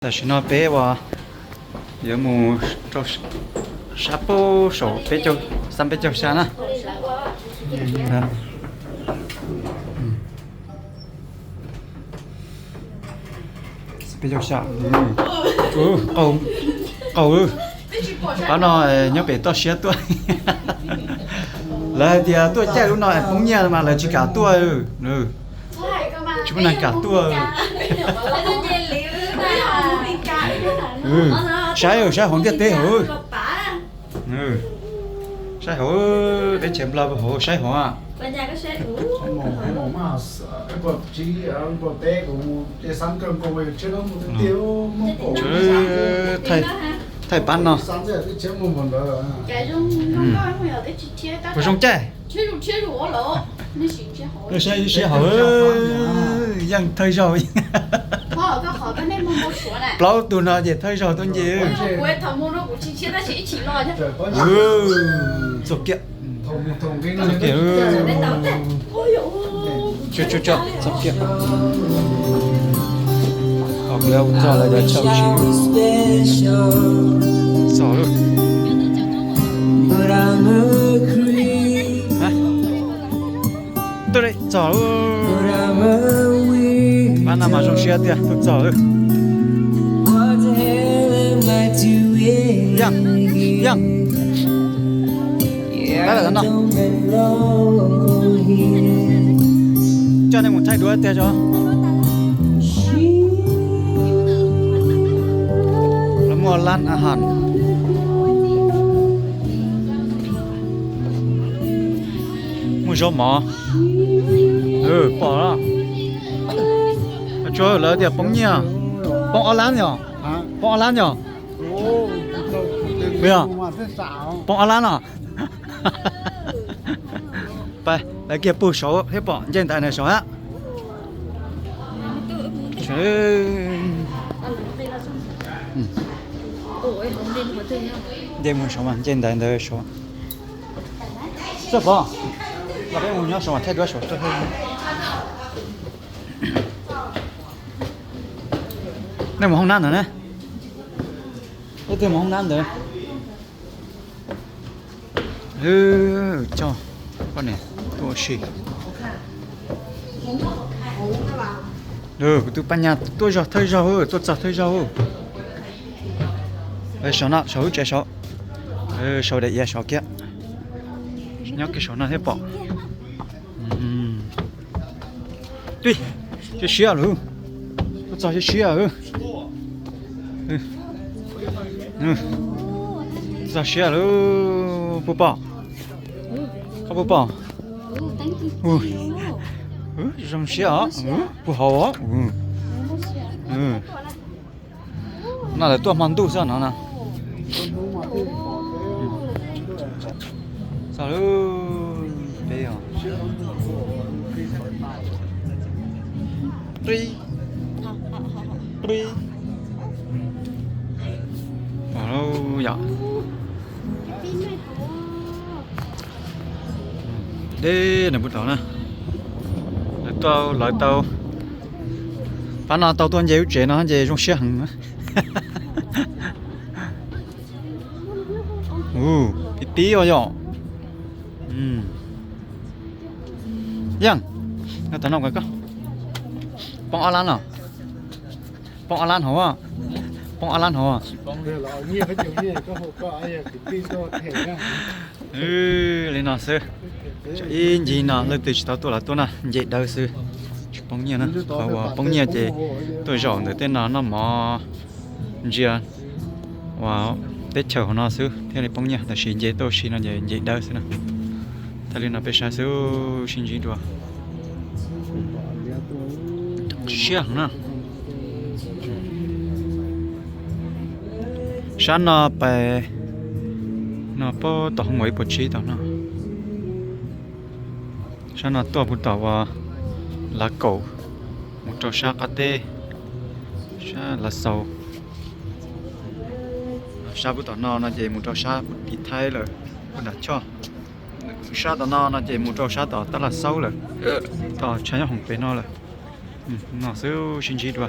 Tam sim no peb uas yuav mus rau sab pab saum peb caug, xab peb caug xya na. Peb caug xya. Qaug, pab no nyob pem toj siab tuaj. Lawv hais tias tuaj caij lub no es poob nyiaj mas lawv tsis kam tuaj. Tsis muaj neeg kam tuaj. Saib, saib hauv ntiaj teb hauv. Saib hauv, teb chaws Nplog hauv, saib hauv. Thaij pab no. Puas zoo caij? Saib siab hauv, yeej thawj zaug. Plaub tug no ces thawj zaug tuaj nce. Txog kiag. Txog kiag. Txog kiag. Txog lawm, txog lawm. Tuaj li, txog. Pab no mas zoo siab tiag, tuaj txog lawm. Yeej, yeej. Pab lawm no. Coj nej mus thaij duab tiag tso. Lawv muaj lab a has. Muaj zaub mov. Pom, tsuas lawv tias poob nyiaj. Poob ob lab yom? Poob ob lab yom? Poob ob lab no. Pab, lawv kiag pug saud thiab pom, nce ntawd na saud a. Nce mus saud mas nce ntawd ntawd saud. Txawj pov, los peb mus nyob saud mas thaij duab saud. Nej mus hoob nab ntawd na. Peb twb mus hoob nab ntawd. Coj poj niam tuaj ua si. Kuv tus pab nyab tuaj zog thawj zaug, tuaj txog thawj zaug. Saud no, saum lub tsev saud. Saud daim iav saud kiag. Nyob kiag saum no thiab pom. Tib, siab siab lawm. Tuaj txog siab siab lawm. Txog siab lawm, puas pom? Koj puas pom? Zoo siab os, puag hauv os. No lawv tuaj hmo ntuj xwb no na. Txog lawm, peb os. Pib, pib, pom lauj yom. Deb nws puag tom na. Lawv tau, lawv tau, pab no tau tuaj nce lub tsev no ces zoo siab heev. Pib pib os yom. Yeej, tom no, poob ob lab no. Poob ob lab hauv, poob ob lab hauv. Li no xwb. Tsam ib ncig no leej twg tsis tau tuaj los tuaj na, nce dawb xwb, tsis poob nyiaj na. Qhov uas poob nyiaj ces tuaj zaum ntawm tej no noj mov ntsia uas teb chaws hauv no xwb thiaj li poob nyiaj, tab sis nce tuaj ua si no ces nce dawb xwb na. Thaij li no peb saib xwb, sib ntsib dua. Siab heev na. Sab no pais no puag tom hoo ib puas tsib tom no. Sab no tuaj puag tom uas Lav Kaum mus rau sab qab teb, sab Lav Xaus. Sab puag tom no no ces mus rau sab tim Thaib lawm, puag nram choj. Sab tom no no ces mus rau sab tom Tab Lam Xaub lawm, tom tshav nyob hoom pem no lawm. No xwb, sib ntsib dua.